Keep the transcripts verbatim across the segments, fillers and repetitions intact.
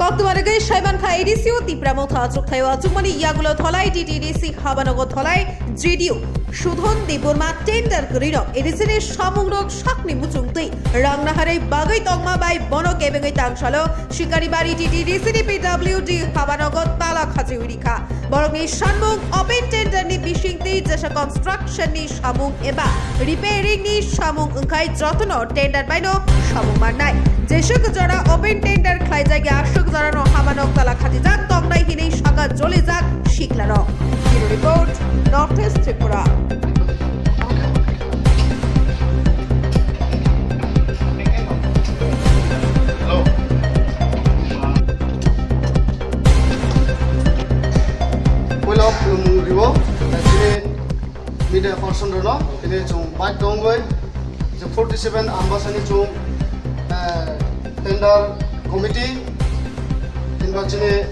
Oktobar gwi saiman kha A D C o Tipra Motha achukthai o achukmani yagulo tholai T T A D C habanogo tholai J D U Sudhon Debbarma tender kwrwi no A D C ni samung rok sakni muchung twi rang naharwi bagwi tongma bai bono kebengwi tangsalo Shikaribari T T A D C ni P W D habanogo tala khachiwi rikha. Borokni sanmung open tender ni bisingtwi jesa construction ni samung eba repairing ni samung wngkhai jotono tender baino samung mannai. Jeswk jora open tender khlaijak ya, aswk jorano habanok tala khachijak tongnai hinwi saka jolijak siklarok. Bureau Report, North East Tripura. Puila khulumung rio, chini media person rokno, tini chwng bike tongwi, je forty seven Ambasani chwng, eh, tender committee, hinba chini,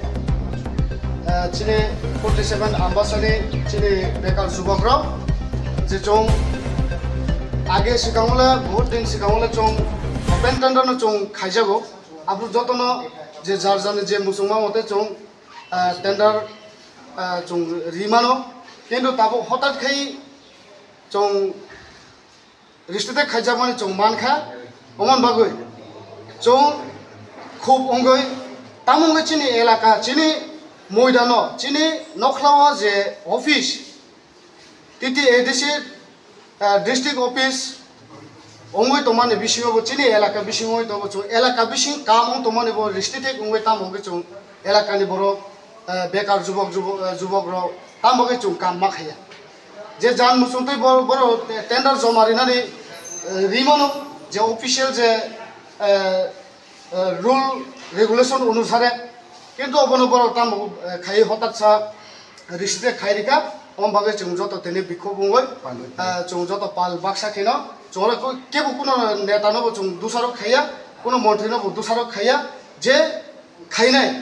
eh, chini forty seven Ambasani chini bekar jubok rok, je chwng age sikangole, bahut din sikangole chwng open tender no chwng khaijago, abo jotono je jar jarni je muchungma mote chwng ah, tender, ah, chwng ri mano, kintu tabuk hotat khai chwng restrict khaijak mani chwng man kha, omon bagwi chwng khub wngwi tamo wngwi chini elaka, chini moidano, chini nokhlao je office, T T A D C, ah, district office wngwi tongmani bisingo bo chini elaka bisingo wngwi tongo, chwng elaka bising kam wng tongmani bo restricted wngwi tamo hwnkhe chwng elakani borok, ah, bekar jubok, jubok, ah, jubok rok tamo khe chwng kam ma khaiya. Je jan muchungtwi bo-, borok tender joma rinani, ah, rimano je official je, ah, eh, rule regulation onusare, kintu obono borok tamo, eh, khai hotatsa restrict khai rikha, omo bagwi chwng joto tini bikhuk wngwi, eh, chwng joto pal baksa kheno chwng oro kebo kuno neta no bo chwng dusarok khaiya, kuno montri no bo dusarok khaiya, je khainai,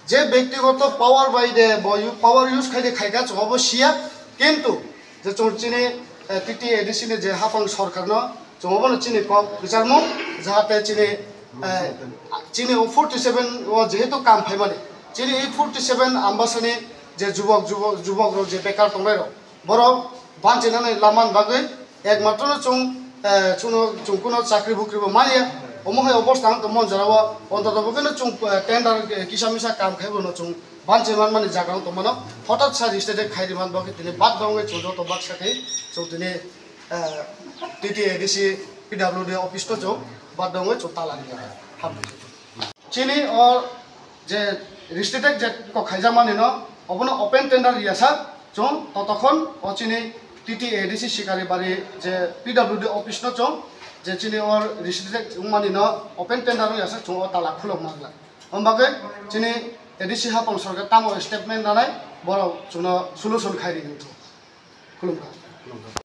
je bektigoto power bai de bo u-, power use khai de khaikha chwng obo siya, kintu je chwng chini, eh, T T A D C ni je hapang sorkar no chwng obono chini kok kwcharmung, jahate chini, eh, chini o forty seven o jehetu kam phaimani, chini e forty seven Ambasani je jubok, jubok, jubok rok je bekar tongnai rok, borok banchinani lama bagwi ekmatro no chwng, eh, chwngno, chwng kuno chakri bukri bo manya, omo hai obostha ang tongmani jora o, ontoto bo kheno chwng, eh, tender, eh, kisa misa kam khaibo no chwng banchi manmani jaga wng tongmano, hotat sa restrict khai rimani bagwi tini badda wngwi chwng joto baksa khai chwng tini, eh, T T A D C P W D office no chwng badda wngwi chwng tala rinai. Hambai. Chini o je restrict je kok khaijakmani no obono open tender riyasa chwng totokhon o chini T T A D C Shikaribari je P W D office no chwng je chini o restrict wngmani no open tender riyasa chwng o tala khulok manglak. Omo bagwi chini A D C hapang sorkar tamo statement nanai, borok chwngno solution khai rwdi wngkha. Khulumkha.